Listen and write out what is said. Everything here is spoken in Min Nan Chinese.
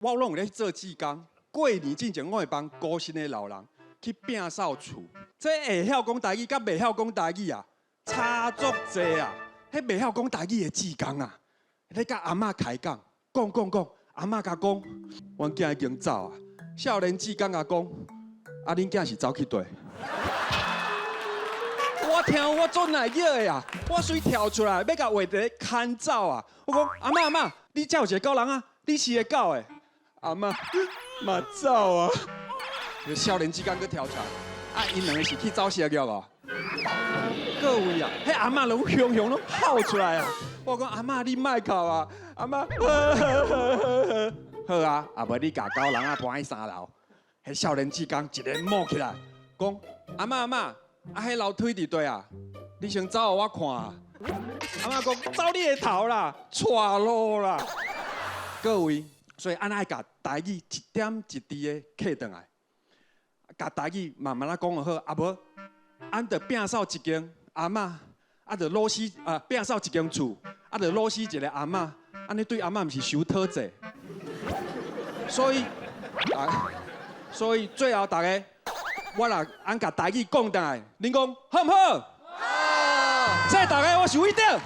我攏有咧做志工，過年進前我會幫孤身的老人去摒掃厝。這會曉講台語佮袂曉講台語啊，差足濟啊！彼袂曉講台語的志工啊，咧佮阿嬤開講，講講講，阿嬤共講，阮囝已經走啊。少年志工共講，啊，恁囝是走去佗？我聽我足難過的啊！我隨跳出來，欲共話題牽走啊！我講阿嬤阿嬤，你遮有一个狗人啊，你飼的狗的。阿嬤嘛走啊！少年志工閣跳出來，啊，𪜶兩个是去走踅藥哦。各位啊，彼阿嬤攏雄雄攏哭出來啊！我講阿嬤你莫哭啊，阿嬤，好啊，啊無你共狗籠仔搬去三樓。彼少年志工一个冒起來，講阿嬤阿嬤，啊彼樓梯佇佗啊？你先走予我看啊。阿嬤講走你的頭啦，錯路啦。各位，所以按呢愛共台語一點一滴的客轉來，共台語慢慢仔講就好，啊無，按著摒掃一間阿嬤，啊著滷死啊摒掃一間厝，啊著滷死一个阿嬤，按呢對阿嬤毋是傷討債。所以啊，所以最後逐家，我若按共台語講轉來，恁講好毋好？好。謝謝大家，我是偉德。